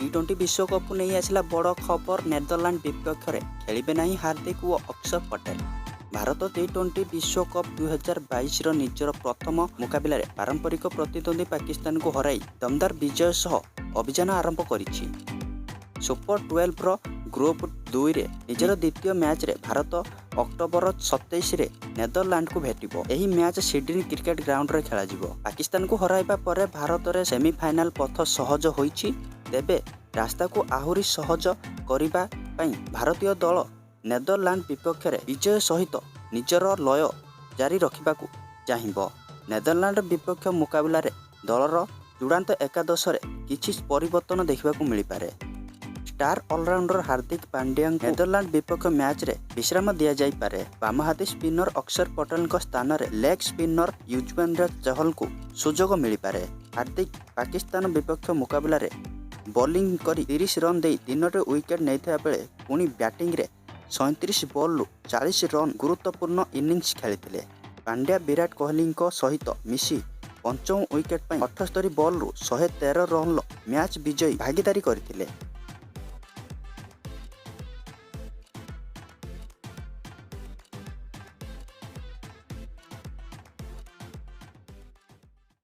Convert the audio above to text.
ଟି-20 ବିଶ୍ୱକପକୁ ନେଇ ଆସିଲା ବଡ଼ ଖବର। ନେଦରଲାଣ୍ଡ ବିପକ୍ଷରେ ଖେଳିବେ ନାହିଁ ହାର୍ଦ୍ଦିକ ଓ ଅକ୍ଷର ପଟେଲ। ଭାରତ ଟି-20 ବିଶ୍ୱକପ୍ 2022ର ନିଜର ପ୍ରଥମ ମୁକାବିଲାରେ ପାରମ୍ପରିକ ପ୍ରତିଦ୍ୱନ୍ଦ୍ୱୀ ପାକିସ୍ତାନକୁ ହରାଇ ଦମଦାର ବିଜୟ ସହ ଅଭିଯାନ ଆରମ୍ଭ କରିଛି। ସୁପର 12ର ଗ୍ରୁପ୍ 2ରେ ନିଜର ଦ୍ୱିତୀୟ ମ୍ୟାଚ୍ରେ ଭାରତ ଅକ୍ଟୋବର 27ରେ ନେଦରଲାଣ୍ଡକୁ ଭେଟିବ। ଏହି ମ୍ୟାଚ୍ ସିଡନୀ କ୍ରିକେଟ ଗ୍ରାଉଣ୍ଡରେ ଖେଳାଯିବ। ପାକିସ୍ତାନକୁ ହରାଇବା ପରେ ଭାରତରେ ସେମିଫାଇନାଲ ପଥ ସହଜ ହୋଇଛି। ତେବେ ରାସ୍ତାକୁ ଆହୁରି ସହଜ କରିବା ପାଇଁ ଭାରତୀୟ ଦଳ ନେଦରଲାଣ୍ଡ ବିପକ୍ଷରେ ବିଜୟ ସହିତ ନିଜର ଲୟ ଜାରି ରଖିବାକୁ ଚାହିଁବ। ନେଦରଲାଣ୍ଡ ବିପକ୍ଷ ମୁକାବିଲାରେ ଦଳର ଚୂଡ଼ାନ୍ତ ଏକାଦଶରେ କିଛି ପରିବର୍ତ୍ତନ ଦେଖିବାକୁ ମିଳିପାରେ। ଷ୍ଟାର ଅଲରାଉଣ୍ଡର ହାର୍ଦ୍ଦିକ ପାଣ୍ଡ୍ୟାଙ୍କୁ ନେଦରଲାଣ୍ଡ ବିପକ୍ଷ ମ୍ୟାଚ୍ରେ ବିଶ୍ରାମ ଦିଆଯାଇପାରେ। ବାମହାତୀ ସ୍ପିନର ଅକ୍ଷର ପଟେଲଙ୍କ ସ୍ଥାନରେ ଲେଗ୍ ସ୍ପିନର ୟୁଜବେନ୍ଦ୍ର ଚହଲଙ୍କୁ ସୁଯୋଗ ମିଳିପାରେ। ହାର୍ଦ୍ଦିକ ପାକିସ୍ତାନ ବିପକ୍ଷ ମୁକାବିଲାରେ ବୋଲିଂ କରି 30 ରନ୍ ଦେଇ ତିନୋଟି ୱିକେଟ୍ ନେଇଥିବା ବେଳେ ପୁଣି ବ୍ୟାଟିଂରେ 37 ବଲ୍ରୁ 40 ରନ୍ ଗୁରୁତ୍ୱପୂର୍ଣ୍ଣ ଇନିଂସ ଖେଳିଥିଲେ। ପାଣ୍ଡ୍ୟା ବିରାଟ କୋହଲିଙ୍କ ସହିତ ମିଶି ପଞ୍ଚମ ୱିକେଟ୍ ପାଇଁ 78 ବଲ୍ରୁ 113 ରନ୍ର ମ୍ୟାଚ୍ ବିଜୟୀ ଭାଗିଦାରୀ କରିଥିଲେ।